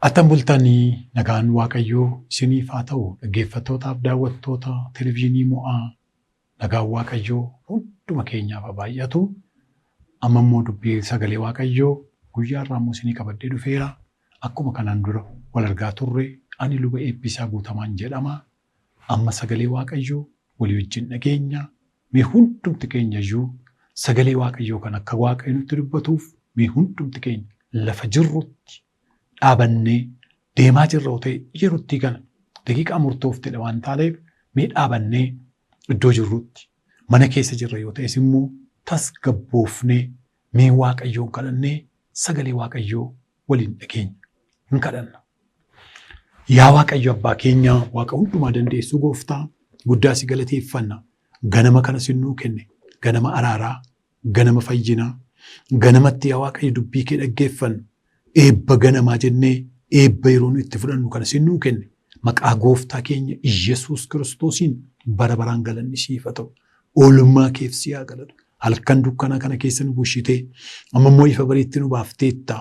Attam bultanii nagaan Waaqayyoo isiniif haa ta'u dhaggeeffattootaaf daawwattoota televezyiinii mo'aa nagaan Waaqayyoo hunduma keenyaaf haa baay'atu. Amma immoo dubbii sagalee Waaqayyoo guyyaa irraa immoo isinii qabadhee dhufeera. Akkuma kanaan dura wal argaa turre ani luba Eebbisaa Guutamaan jedhama. Amma sagalee Waaqayyoo walii wajjin dhageenya. Mee hundumti keenya iyyuu sagalee Waaqayyoo kan akka Waaqayyo nutti dubbatuuf mee hundumti keenya lafa jirrutti dhaabannee deemaa jirra yoo ta'e yerootti kana daqiiqaa murtooftedha waan taaneef mee dhaabannee iddoo jirrutti mana keessa jirra yoo ta'es immoo tasgabboofnee mee Waaqayyoon kadhannee sagalee Waaqayyoo waliin dhageenya. Hin kadhanna. Yaa Waaqayyo abbaa keenya Waaqa hundumaa dandeessuu gooftaa guddaa si galateeffanna. Ganama kana sin nuu kenne ganama araaraa ganama fayyinaa ganamatti yaa Waaqayyo dubbii kee dhaggeeffannu eebba ganamaa jennee eebba yeroo nu itti fudhannu kana sin nuu kenne maqaa gooftaa keenya Iyyasuus Kiristoosiin bara baraan galanni siif haa ta'u. Oolmaa keef si haa galatu. Halkan dukkanaa kana keessa nu bushitee amma immoo ifa bariitti nu baafteetta.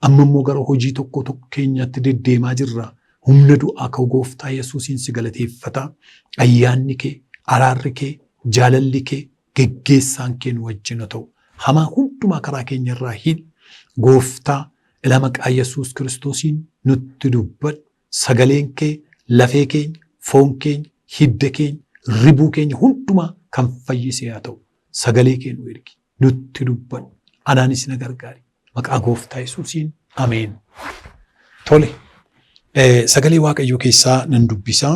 Amma immoo gara hojii tokko tokko keenyaatti deddeemaa jirra. Humna du'aa ka'u gooftaa Yesuusiin si galateeffata. Ayyaanni kee, araarri kee, jaalalli kee, geggeessaan kee nu wajjin haa ta'u. Hamaa hundumaa karaa keenya irraa hidhi. Gooftaa ila maqaa Yesuus Kiristoosiin nutti dubbadhu. Sagaleen kee lafee keenya, foon keenya, hidda keenya, ribuu keenya hundumaa kan fayyise haa ta'u. Sagalee kee nu ergi. Nutti dubbadhu. Anaanis na gargaari. Maqaa gooftaa Yesuusiin ameen. Tole. Sagalee Waaqayyoo keessaa nan dubbisa.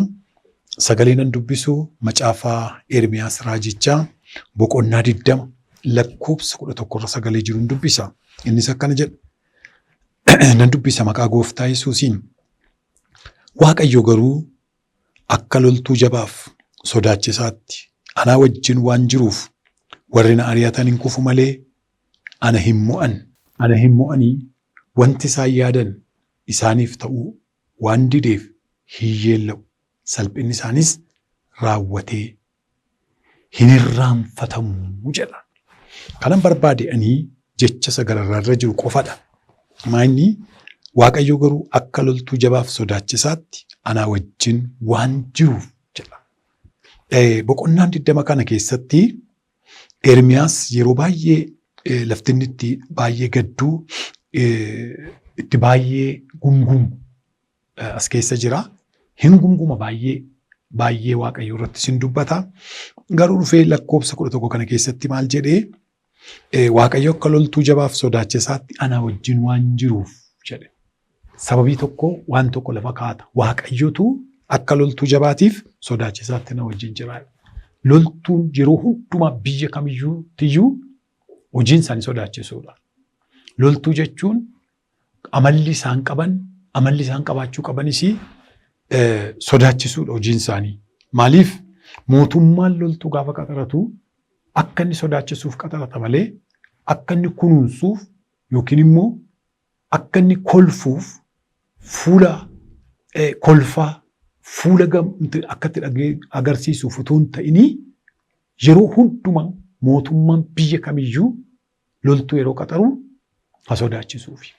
Sagalee nan dubbisu macaafa Ermiyaas raajichaa boqonnaa 20 lakkoofsa 11 irra sagalee jiru dubbisa. Innis akkana jedha. Nan dubbisa maqaa gooftaa Yesuusiin. Waaqayyo garuu akka loltuu jabaaf sodaachisaatti anaa wajjin waan jiruuf warri na ari'atan hin kufu malee ana hin mo'an. Ana hin mo'anii wanti isaan yaadan isaaniif ta'uu waan dideef hin yeella'u. Salphinni isaanis raawwatee hin irraanfatamu jedha. Kanan barbaade ani jecha isa gararraarra jiru qofadha. Maa inni Waaqayyo garuu akka loltuu jabaaf sodaachisaatti anaa wajjin waan jiruuf jedha. Boqonnaan 20 kana keessatti Ermiyaas yeroo baay'ee lafti inni itti baay'ee gadduu itti baay'ee gungumu as keessa jira. Hin gunguma baay'ee baay'ee Waaqayyo irratti sin dubbata. Garuu dhufee lakkoofsa 11 kana keessatti maal jedhee Waaqayyo akka loltuu jabaaf sodaachisaatti ana wajjin waan jiruuf jedhe. Sababii tokko waan tokko lafa kaata. Waaqayyotu akka loltuu jabaatiif sodaachisaatti na wajjin jira. Loltuun yeroo hundumaa biyya kamiyyuutiyyuu hojiin isaanii sodaachisuudha. Loltuu jechuun amalli isaan qaban, amalli isaan qabaachuu qabanis sodaachisuudha hojiin isaanii. Maaliif mootummaan loltuu gaafa qaxaratu akka inni sodaachisuuf qaxarata malee akka inni kunuunsuuf yookiin immoo akka inni kolfuuf fuula kolfaa fuula akka itti agarsiisuuf utuu hin ta'inii yeroo hundumaa mootummaan biyya kamiyyuu loltuu yeroo qaxaru ha sodaachisuufi.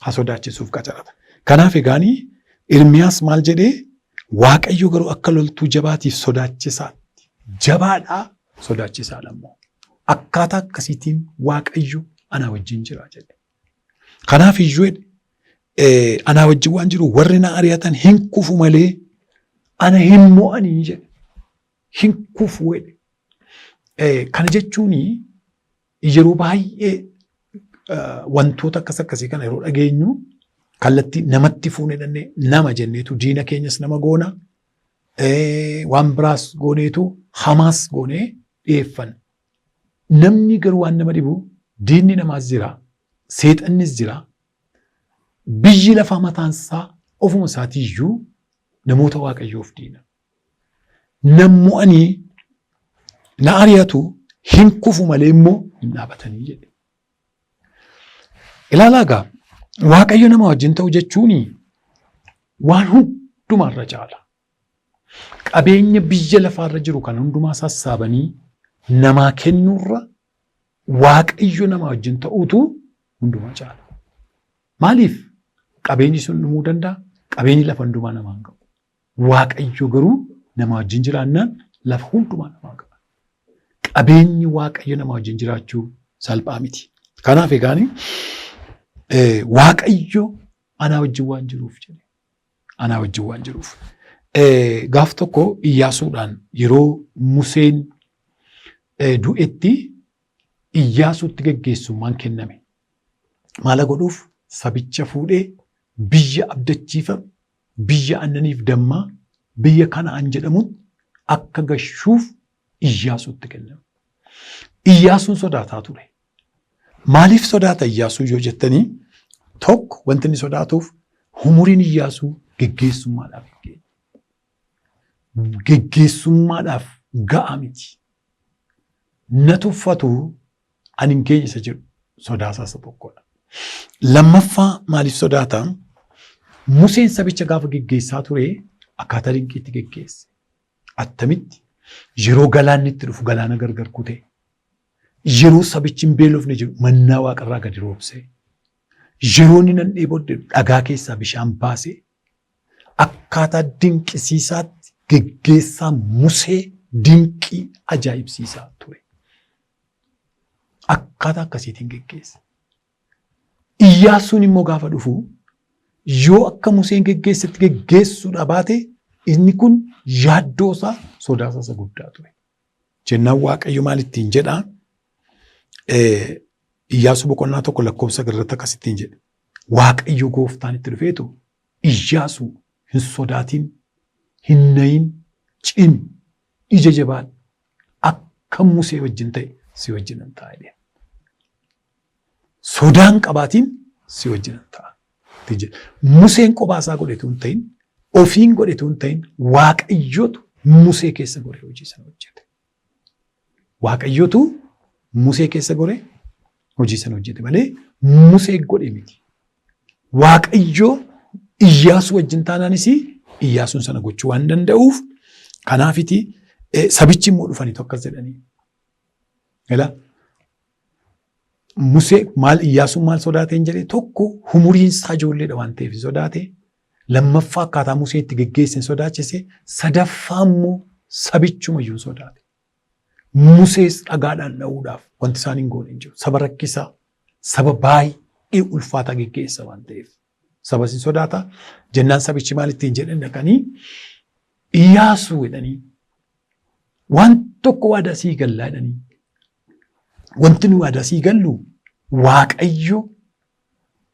Ha sodaachisuuf qacarata. Kanaaf egaanii Ermiyaas maal jedhee Waaqayyo garuu akka loltuu jabaatiif sodaachisaatti jabaadhaa sodaachisaadha immoo. Akkaataa akkasiitiin Waaqayyo anaa wajjin jira jedhe. Kanaaf iyyuu jedhe anaa wajjin waan jiru warri na ari'atan hin kufu malee ana hin mo'anii jedhe. Hin kufu jedhe. Kana jechuun yeroo baay'ee wantoota akkas akkasii kana yeroo dhageenyu kallattii namatti fuunee dhannee nama jenneetu diina keenyas nama goona waan biraas gooneetu hamaas goonee dhiyeeffanna. Namni garuu waan nama dhibu diinni namaas jira, seexannis jira, biyyi lafaa mataan isaa ofuma isaatiiyyuu namoota Waaqayyoof diina. Nan mo'anii na ari'atu hin kufu malee immoo hin dhaabatanii jedhe. Ilaalaa egaa Waaqayyo nama wajjin ta'u jechuun waan hundumaarra caala. Qabeenya biyya lafaarra jiru kan hundumaa sassaabanii namaa kennuurra Waaqayyo nama wajjin ta'uutu hundumaa caala. Maaliif? Qabeenyi sun dhumuu danda'a. Qabeenyi lafa hundumaa namaa hin ga'u. Waaqayyo garuu nama wajjin jiraannaan lafa hundumaa namaa ga'a. Qabeenyi Waaqayyo nama wajjin jiraachuu salphaa miti. Kanaaf egaani Waaqayyo anaa wajjin waan jiruuf jedhe. Anaa wajjin waan jiruuf. Gaaf tokko Iyyaasuudhaan yeroo Museen du'etti Iyyaasuutti geggeessummaan kenname. Maala godhuuf sabicha fuudhee biyya abdachiifame, biyya aannaniif dammaa, biyya Kana'aan jedhamutti akka gashuuf Iyyaasuutti kenname. Iyyaasuun sodaataa ture. Maaliif sodaata Iyyaasuu yoo jettanii, tokko wanti inni sodaatuuf umuriin Iyyaasuu geggeessummaadhaaf hin geenye. Geggeessummaadhaaf ga'a miti. Na tuffatu, ani hin geenye isa jedhu sodaasaa isa tokkodha. Lammaffaa maaliif sodaata? Museen sabicha gaafa geggeessaa ture akkaataa dinqiitti geggeesse. Attamitti? Yeroo galaanni itti dhufu galaana gargar kute. Yeroo sabichi hin beelofne jedhu mannaa waaqarraa gadi roobse. Yeroo inni nan dheebodhe dhagaa keessaa bishaan baase. Akkaataa dinqisiisaatti geggeessaa Musee dinqii ajaa'ibsiisaa ture. Akkaataa akkasiitiin geggeesse. Iyyaasuun immoo gaafa dhufu yoo akka Museen geggeessetti geggeessuudha baate inni kun yaaddoo isaa, sodaa isaa isa guddaa ture. Jennaan Waaqayyo maal ittiin jedhaa? Iyyaasuu boqonnaa 1 lakkoofsa irratti akkas ittiin jedhe. Waaqayyo gooftaan itti dhufeetu, "Iyyaasuu, hin sodaatin, hin nayin, cimi, ija jabaadhu, akka Musee wajjin ta'e si wajjinan ta'a" jedheen. Sodaan qabaatiin, si wajjinan ta'a jedhe. Museen kophaa isaa godhetu hin ta'in, ofiin godhetu hin ta'in, Waaqayyotu Musee keessa godhe hojii sana hojjete. Waaqayyotu Musee keessa gore hojii sana hojjete malee Musee godhe miti. Waaqayyo Iyyaasuu wajjin taanaanis Iyyaasuun sana gochuu waan danda'uuf kanaafiti sabichi immoo dhufaniitu akkas jedhanii. Ela Musee maal, Iyyaasuun maal sodaateen jedhee, tokko umuriin isaa ijoolleedha waan ta'eef sodaate. Lammaffaa akkaataa Musee itti geggeesse sodaachise. Sadaffaa immoo sabichuma iyyuu sodaate. Musees dhagaadhaan dha'uudhaaf wanti isaan hin goone hin jiru. Saba rakkisaa, saba baay'ee ulfaataa geggeessa waan ta'eef. Saba sin sodaata. Jennaan sabichi maal ittiin jedhan? Dhaqanii, "Iyyaasuu," jedhanii, "waan tokko waadaa sii gallaa," jedhanii. "Wanti nu waadaa sii gallu, Waaqayyo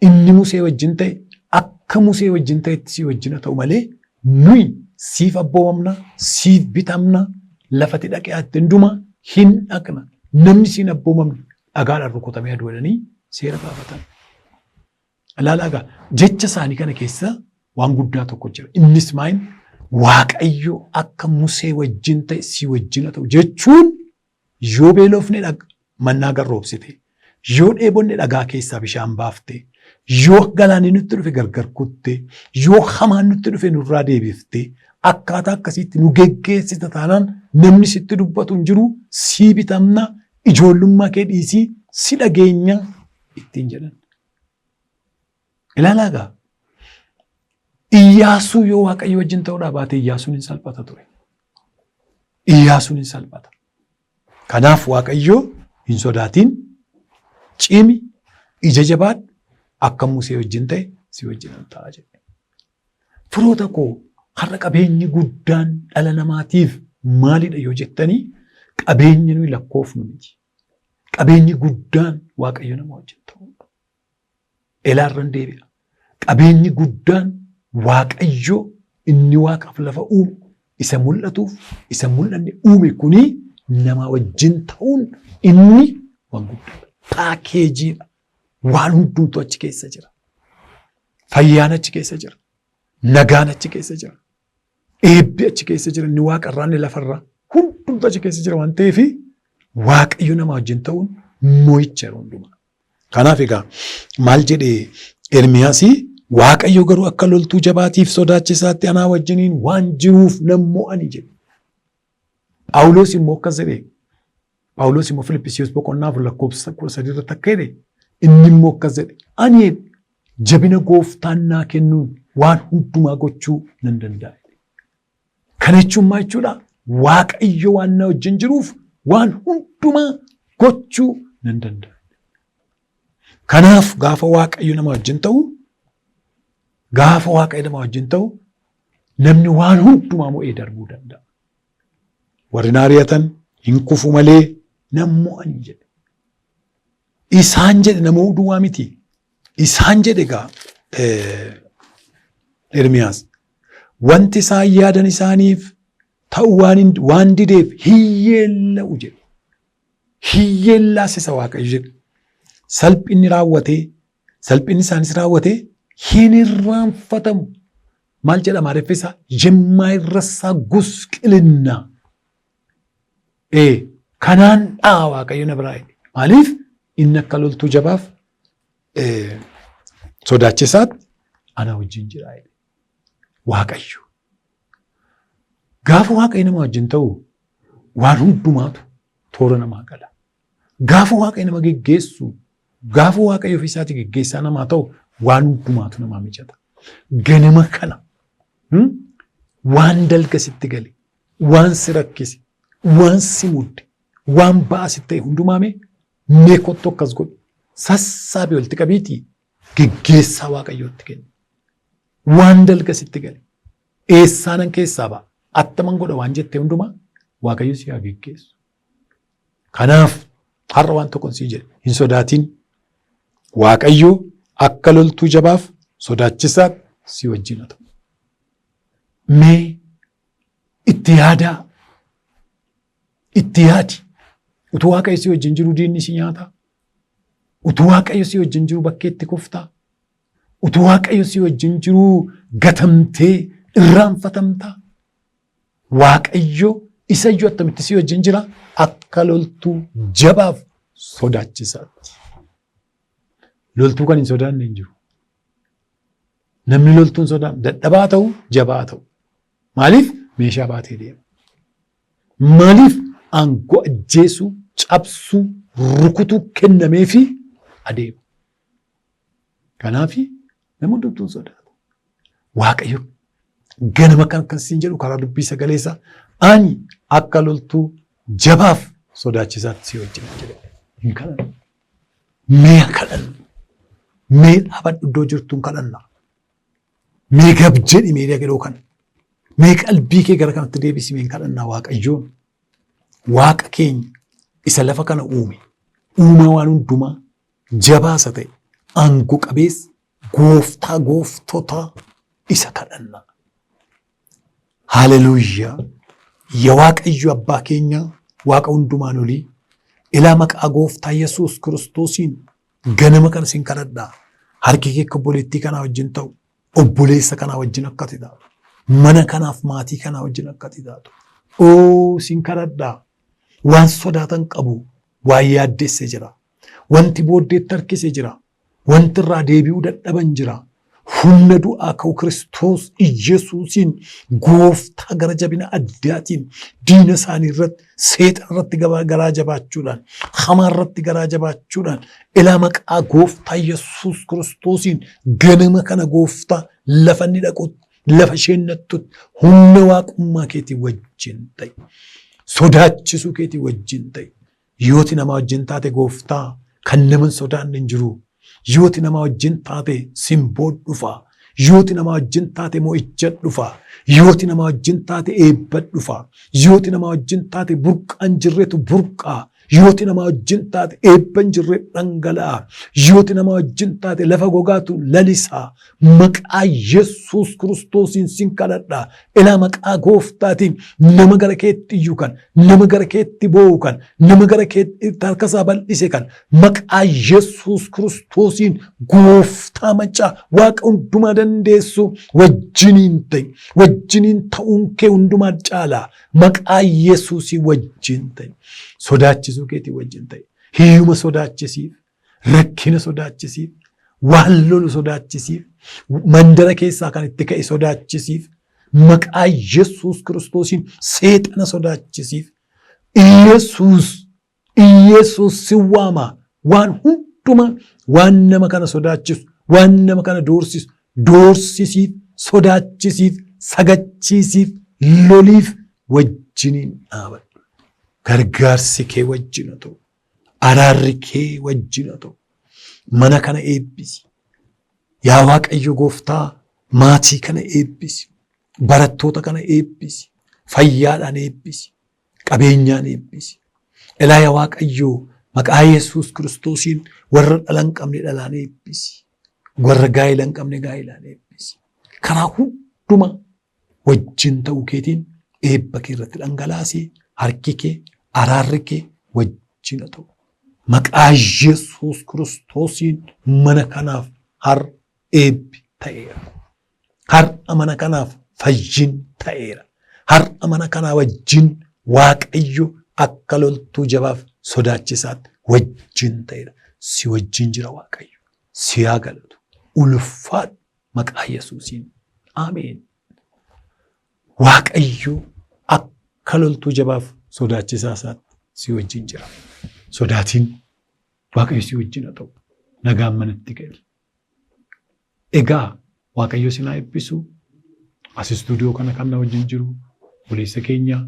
inni Musee wajjin ta'e akka Musee wajjin ta'etti sii wajjin haa ta'u malee, nuyi siif abboomamna, siif bitamna, lafati dhaqee atti hundumaa hin dhaqna. Namni siin abboomamne dhagaadhaan rukutamee aduu," jedhanii seera baafatan. Ilaalaa egaa, jecha isaanii kana keessa waan guddaa tokko jira. Innis maal? Waaqayyo akka Musee wajjin ta'e si wajjin haa ta'u jechuun, yoo beelofne mannaa garroobsite, yoo dheebonne dhagaa keessaa bishaan baafte, yoo galaanni nutti dhufe gargar kutte, yoo hamaan nutti dhufe nurraa deebifte, akkaataa akkasiitti nu geggeessita taanaan namni sitti dubbatu hin jiru, sii bitamna, ijoollummaa kee dhiisii si dhageenya ittiin jedhan. Ilaalaa egaa, Iyyaasuu yoo Waaqayyo wajjin ta'uudhaa baate Iyyaasuun hin salphata ture. Iyyaasuun hin salphata. Kanaaf Waaqayyo, "Hin sodaatin, cimi, ija jabaadhu, akka Musee wajjin ta'e si wajjin ta'a," jedhe. Firoota koo, har'a qabeenyi guddaan dhala namaatiif maalidha yoo jettanii, qabeenya nuyi lakkoofnu miti. Qabeenyi guddaan Waaqayyo nama wajjin ta'uudha. Elaarran deebi'a. Qabeenyi guddaan Waaqayyo inni waaqaaf lafa uume, isa mul'atuuf isa mul'anne uume kuni nama wajjin ta'uun inni waan guddaadha. Paakeejiidha. Waan hundumtu achi keessa jira. Fayyaan achi keessa jira. Nagaan achi keessa jira. Eebbi achi keessa jira. Inni waaqarraa, inni lafarraa hundumtu achi keessa jira waan ta'eef, Waaqayyo nama wajjin ta'uun mo'icha yeroo hundumaa. Kanaaf egaa maal jedhee Ermiyaas? "Waaqayyo garuu akka loltuu jabaatiif sodaachisaatti anaa wajjiniin waan jiruuf nan mo'ani," jedhe. Phaawulos immoo akkas jedhee, Phaawulos immoo Filippisiyoos boqonnaa 4 lakkoofsa 13 irratti akka jedhe, inni immoo akkas jedhe, "Ani Jabina gooftaan naa kennuun waan hundumaa gochuu nan danda'a. Kana jechuun maal jechuudha? Waaqayyo waan na wajjin jiruuf waan hundumaa gochuu nan danda'a. Kanaaf gaafa Waaqayyo nama wajjin ta'u, gaafa Waaqayyo nama wajjin ta'u, namni waan hundumaa mo'ee darbuu danda'a. Warri na ari'atan hin kufu malee nan mo'anii jedhe. Isaan jedhe nama duwwaa miti. Isaan jedhe egaa Ermiyaas. Wanti isaan yaadan isaaniif ta'u waan dideef hiyyeella'u jedhe. Hiyyeellaasisa Waaqayyo jedhe. Salphinni raawwatee, salphinni isaanis raawwatee hin irraanfatamu. Maal jedha Amaariffi isaa? Yemmaayirrassaa gusqilinnaa. Ee, kanaan dha'a Waaqayyo na biraa jedhe. Maaliif? Inni akka loltuu jabaaf sodaachisaatti ana wajjin jira jedhe. Waaqayyo. Gaafa Waaqayyo nama wajjin ta'u waan hundumaatu toora namaa gala. Gaafa Waaqayyo nama geggeessu, gaafa Waaqayyo ofii isaatii geggeessaa namaa ta'u waan hundumaatu namaa mijata. Ganama kana waan dalga sitti gale, waan si rakkise, waan si mudde, waan ba'aa sitti ta'e hundumaa mee kottu akkas godhu. Sassaabi walitti qabiitii geggeessaa Waaqayyootti kenni. Waan dalga sitti gale, eessaanan keessaa ba'a, attaman godha waan jette hundumaa Waaqayyo si haa geggeessu. Kanaaf har'a waan tokkon sii jedhe hin sodaatin. Waaqayyo akka loltuu jabaaf sodaachisaatti si wajjin haa ta'u. Mee itti yaadaa. Itti yaadi. Utuu Waaqayyo si wajjin jiru diinni si nyaataa? Utuu Waaqayyo si wajjin jiru bakkeetti kuftaa? Utuu Waaqayyo si wajjin jiru gatamtee irraanfatamtaa? Waaqayyo isayyuu attamitti si wajjin jira? Akka loltuu jabaaf sodaachisaatti. Loltuu kan hin sodaanne hin jiru. Namni loltuu hin sodaanne dadhabaa ta'u jabaa ta'u. Maaliif? Meeshaa baatee deema. Maaliif aangoo ajjeesuu, cabsuu, rukutuu kennameefi adeema. Kanaaf nama hundumtuu hin sodaatu. Waaqayyo ganama kan akkasiin jedhu karaa dubbii sagalee isaa ani akka loltuu jabaaf sodaachisaatti si wajjin jedhe. Hin kadhannu. Mee kadhannu. Mee dhaabadhu iddoo jirtuun kadhanna. Mee gab jedhi mee yeroo kana. Mee qalbii kee gara kanatti deebisi mee kadhannaa Waaqayyoon. Waaqa keenya isa lafa kana uume, uumaa waan hundumaa jabaa isa ta'e, aangoo qabeessa, gooftaa gooftotaa isa kadhanna. Haleluuyaa! Yaa Waaqayyo abbaa keenya Waaqa hundumaan olii, ilaa maqaa gooftaa Yesuus Kiristoosiin ganama kana sin kadhadha. Harki kee akka obboleettii kanaa wajjin ta'u, obboleessa kanaa wajjin akka ati taatu, mana kanaaf maatii kanaa wajjin akka ati taatu. Oo sin kadhadha. Waan sodaatan qabu, waan yaaddesse jira. Wanti booddeetti harkise jira. Wanti irraa deebi'uu dadhaban jira. Humna du'aa ka'u Kiristoos Iyyasuusiin gooftaa gara jabina addaatiin diina isaanii irratti seexana irratti garaa jabaachuudhaan hamaa irratti garaa jabaachuudhaan ilaa maqaa gooftaa Yesuus Kiristoosiin ganama kana gooftaa lafa inni dhaqutti lafa isheen nattutti humna waaqummaa keetii wajjin ta'e sodaachisuu keetii wajjin ta'e. Yooti nama wajjin taate gooftaa kan nama hin sodaanne hin jiru. Yooti nama wajjin taate simboo dhufa. Yooti nama wajjin taate mo'icha dhufa. Yooti nama wajjin taate eebba dhufa. Yooti nama wajjin taate burqaan jirretu burqaa. Yooti nama wajjin taate eebba hin jirre dhangala'a. Yooti nama wajjin taate lafa gogaatu lalisa. Maqaa Yesuus Kiristoosiin sin kadhadha. Ilaa maqaa gooftaatiin nama gara keetti iyyu kan, nama gara keetti boo'u kan, nama gara keetti harka isaa bal'ise kan, maqaa Yesuus Kiristoosiin gooftaa maccaa Waaqa hundumaa dandeessu wajjiniin ta'i. Wajjiniin ta'uun kee hundumaa caala. Maqaa Yesuusii wajjin ta'i. Sodaachisuu keetii wajjin ta'i. Hiyyuma sodaachisiif. Rakkina sodaachisiif, waan lolu sodaachisiif, mandara keessaa kan itti ka'e sodaachisiif, maqaa Yesuus Kiristoosiin seexana sodaachisiif. Yesuus, Yesuus si waama waan hundumaa waan nama kana sodaachisu, Waan nama kana doorsisu doorsisiif, sodaachisiif, sagachiisiif, loliif wajjiniin dhaabadhu. Gargaarsi kee wajjin haa ta'u. Araarri kee wajjin haa ta'u. Mana kana eebbisi. Yaa Waaqayyo gooftaa maatii kana eebbisi. Barattoota kana eebbisi. Fayyaadhaan eebbisi. Qabeenyaan eebbisi. Ilaa yaa Waaqayyo maqaa Yesuus Kiristoosiin warra dhala hin qabne dhalaan eebbisi. Warra gaa'ela hin qabne gaa'ilaan eebbisi. Karaa hundumaa wajjin ta'uu keetiin eebba kee irratti dhangalaasi. Harki kee, araarri kee wajjin haa ta'u. Maqaa Yesuus Kiristoosiin mana kanaaf har'a eebbi ta'eera. Har'a mana kanaaf fayyin ta'eera. Har'a mana kanaa wajjin Waaqayyo akka loltuu jabaaf sodaachisaatti wajjin ta'eera. Si wajjin jira Waaqayyo. Si haa galatu. Ulfaadhu maqaa Yesuusiin. Ameen. Waaqayyo akka loltuu jabaaf sodaachisaa isaatti si wajjin jira. Sodaatiin Waaqayyo si wajjin haa ta'u. Nagaan manatti gali. Egaa Waaqayyo isin haa eebbisu. As istuudiyoo kana kan na wajjin jiru obboleessa keenya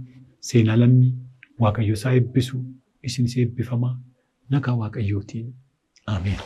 Seenaa Lammii Waaqayyo isaa eebbisu. Isinis eebbifamaa. Nagaa Waaqayyootiin. Ameen.